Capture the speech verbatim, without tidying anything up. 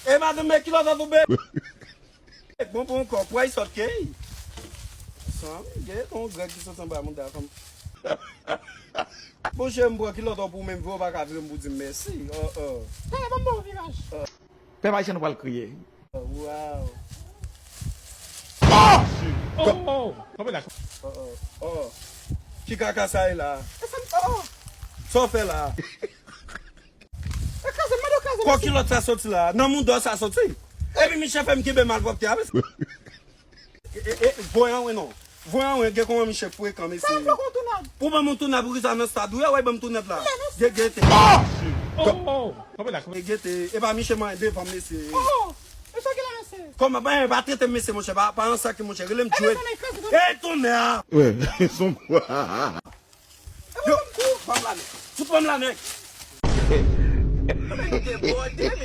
E madanm, men kilòt ou toube. Bon, bon, kò, pway sòt ke. Sanble gen yon grèg ki sot anba mouda fanm. Bon, cheri, m pran kilòt ou pou menm vre, ou pa ka vire m pou di m mèsi. Oh, oh. Tande, ban m ba w viraj. Pèp ayisyen, nou pral kriye. Oh, wow. Oh, oh, kanpe la. Oh, oh, oh. Ki kaka sa ye la? E sa m, oh, oh. Sa w fè la? E kraze, mande w kraze, kò mesye. Kilòt sa soti la? Nan mouda sa soti. Epi Michel fè m kenbe malpwòpte a, mesye. E, e, e, voye anwen non. Voye anwen, gen kòman Michel frekan, mesye. Sa yon flokon tounad. Pou ban m yon tounad, pou ki sa nan stad ou ye, wè, ban m tounad la. Gen, gen te. Oh, oh, kanpe la, kanpe. Gen te, e pa Michel mwen devan, mesye. Oh, oh. E sa ki la, mesye? Kòman, ben, pa trete m mesye, monchè, pa, pa ansak, monchè, rele m Djwed. E tonnè a. Wè, son. Yo, fout ban m la, nèg. Fout ban m la, nèg. Nèg te bòde.